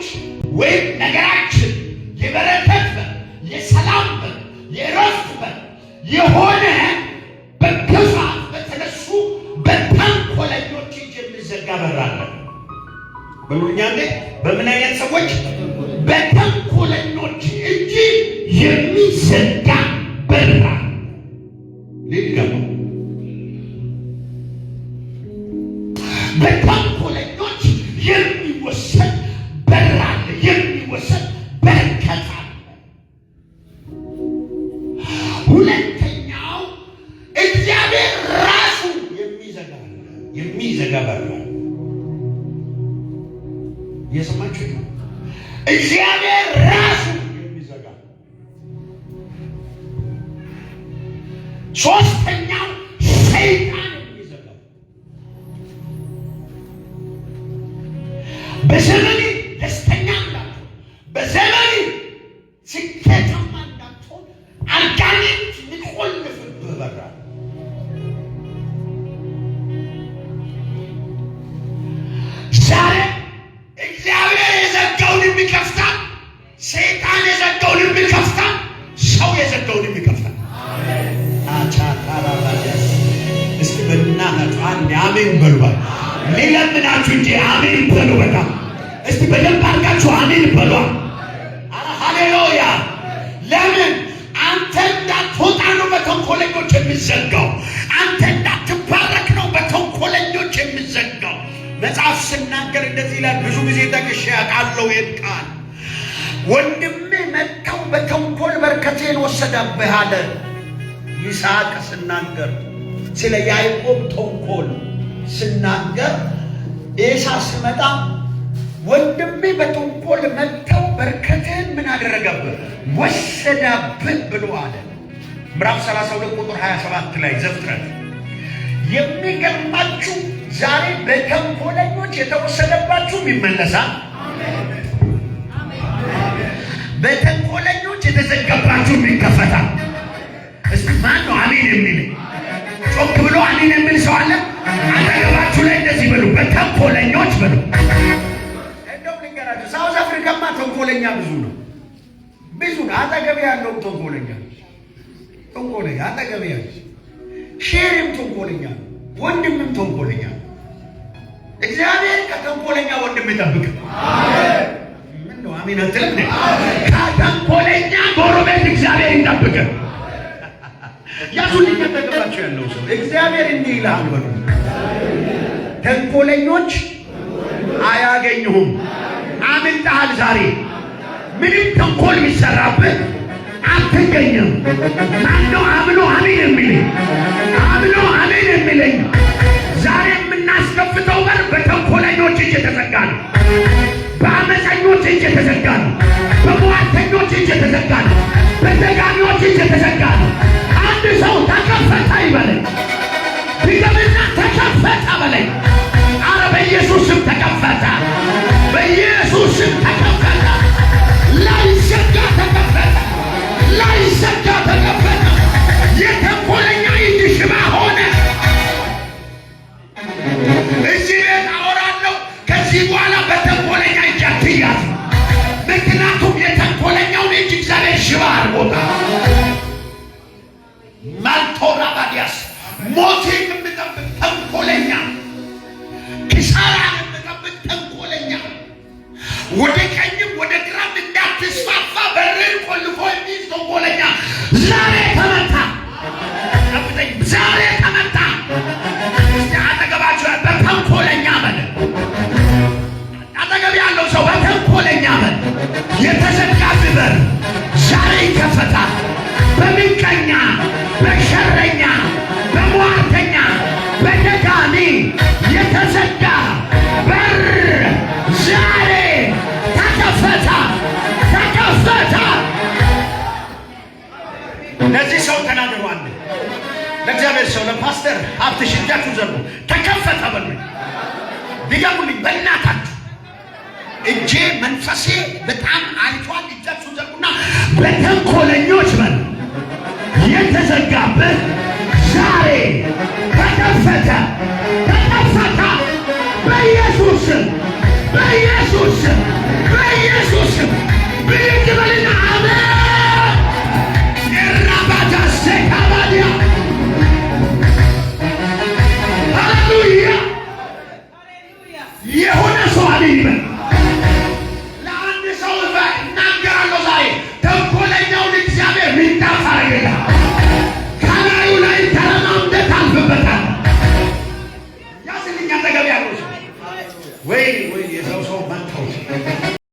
በተንኮለኞች ወይም ነገራችን የበረከት በር፣ የሰላም በር፣ የእረፍት በር የሆነ በክፋት በተነሱ በተንኮለኞች እጅ የሚዘጋ በር አለ። በሉኛ እንዴ! በምን አይነት ሰዎች? በተንኮለኞች እጅ የሚዘጋ በር አለ። ልድገመው። በተንኮለኞች የሚወሰድ በር አለ፣ የሚወሰድ በረከት አለ። ሁለተኛው እግዚአብሔር ራሱ የሚዘጋ በር አለ። እየሰማችሁ ነው። እግዚአብሔር ራሱ የሚዘጋ። ሶስተኛው ሰይጣን የሚዘጋው። በዘመኔ ደስተኛ እንዳትሆን፣ በዘመኔ ስኬታማ እንዳትሆን አጋንንት ሊቆልፍብህ በር አለ። ዛሬ እግዚአብሔር የዘጋውንም ይከፍታል፣ ሰይጣን የዘጋውንም ይከፍታል፣ ሰው የዘጋውንም ይከፍታል። አቻታራራዲያስ እስቲ በእናታችሁ አንድ አሜን በሉ። ሊለምናችሁ እንጂ አሜን በሉ። በጣም እስቲ በደንብ አድርጋችሁ አሜን በሉ። ኧረ ሃሌሉያ! ለምን አንተ እንዳትወጣ ነው በተንኮለኞች የሚዘጋው። አንተ እንዳትባረክ ነው በተንኮለኞች የሚዘጋው። መጽሐፍ ስናገር እንደዚህ ይላል። ብዙ ጊዜ ጠቅሼ አውቃለሁ ይህን ቃል። ወንድሜ መጥተው በተንኮል በረከቴን ወሰደብህ አለ ይስሐቅ ስናገር፣ ስለ ያዕቆብ ተንኮል ስናገር ኤሳው ሲመጣ ወንድሜ በተንኮል መጥተው በረከትህን ምን አደረገብህ? ወሰደብህ ብሎ አለ። ምዕራፍ 32 ቁጥር 27 ላይ ዘፍጥረት። የሚገርማችሁ ዛሬ በተንኮለኞች የተወሰደባችሁም ይመለሳል። በተንኮለኞች የተዘጋባችሁም ይከፈታል። እስቲ ማን ነው አሜን የሚል? ጮክ ብሎ አሜን የሚል ሰው አለ? አጠገባችሁ ላይ እንደዚህ በሉ፣ በተንኮለኞች በሉ። እንደውም ልንገራችሁ፣ ሳውዝ አፍሪካማ ተንኮለኛ ብዙ ነው፣ ብዙ ነው። አጠገቤ ያለውም ተንኮለኛ ተንኮለኛ፣ አጠገቤ ያለው ሼሪም ተንኮለኛ ነው፣ ወንድምም ተንኮለኛ ነው። እግዚአብሔር ከተንኮለኛ ወንድም ይጠብቅ። ምን ነው አሜን አትልም? ከተንኮለኛ ጎረቤት እግዚአብሔር ይጠብቅ። ያዙልኝ አጠገባቸው ያለው ሰው እግዚአብሔር እንዲህ ይልሃል በሉ። ተንኮለኞች አያገኙህም። አምልጠሃል። ዛሬ ምንም ተንኮል ቢሰራብህ አትገኝም። ማነው አምኖ አሜን የሚለኝ? አምኖ አሜን የሚለኝ? ዛሬ የምናስከፍተው በር በተንኮለኞች እጅ የተዘጋ ነው። በአመፀኞች እጅ የተዘጋ ነው። በሟርተኞች እጅ የተዘጋ ነው። በደጋሚዎች እጅ የተዘጋ ነው። አንድ ሰው ተከፈተ ይበለኝ። ድገምና ተከፈተ በለኝ። አረ በኢየሱስ ስም ተከፈተ። በኢየሱስ ስም ተከፈተ። ላይዘጋ ተከፈተ። ላይዘጋ ተከፈተ። የተንኮለኛ እጅ ሽባ ሆነ። እዚህ ቤት አወራለሁ። ከዚህ በኋላ በተንኮለኛ እጅ አትያዝ። ምክንያቱም የተንኮለኛውን እጅ እግዚአብሔር ሽባ አድርጎታል። ማልቶራባዲያስ ሞቴን የምጠብቅ ተንኮለኛ፣ ኪሳራን የምጠብቅ ተንኮለኛ፣ ወደ ቀኝም ወደ ግራም እንዳትስፋፋ በርን ቆልፎ የሚይዝ ተንኮለኛ ዛሬ ተመታ። ጠብቀኝ፣ ዛሬ ተመታ። እስቲ አጠገባችሁ በተንኮለኛ በል። አጠገብ ያለው ሰው በተንኮለኛ በል። የተዘጋ በር ዛሬ ይከፈታል። በምቀኛ፣ በሸረኛ፣ በሟርተኛ፣ በደጋሚ የተዘጋ በር ዛሬ ተከፈተ፣ ተከፈተ። ለዚህ ሰው ተናገሩ። አንድ ለእግዚአብሔር ሰው ለፓስተር ሀብትሽ እጃችሁ ዘርጉ። ተከፈተ በሉኝ፣ ድገሙልኝ በእናታችሁ። እጄ መንፈሴ በጣም አይቷል። እጃችሁ ዘርጉና በተንኮለኞች በል የተዘጋበት ዛሬ ተከፈተ፣ ተከፈተ። በኢየሱስ ስም፣ በኢየሱስ ስም፣ በኢየሱስ ብድግ።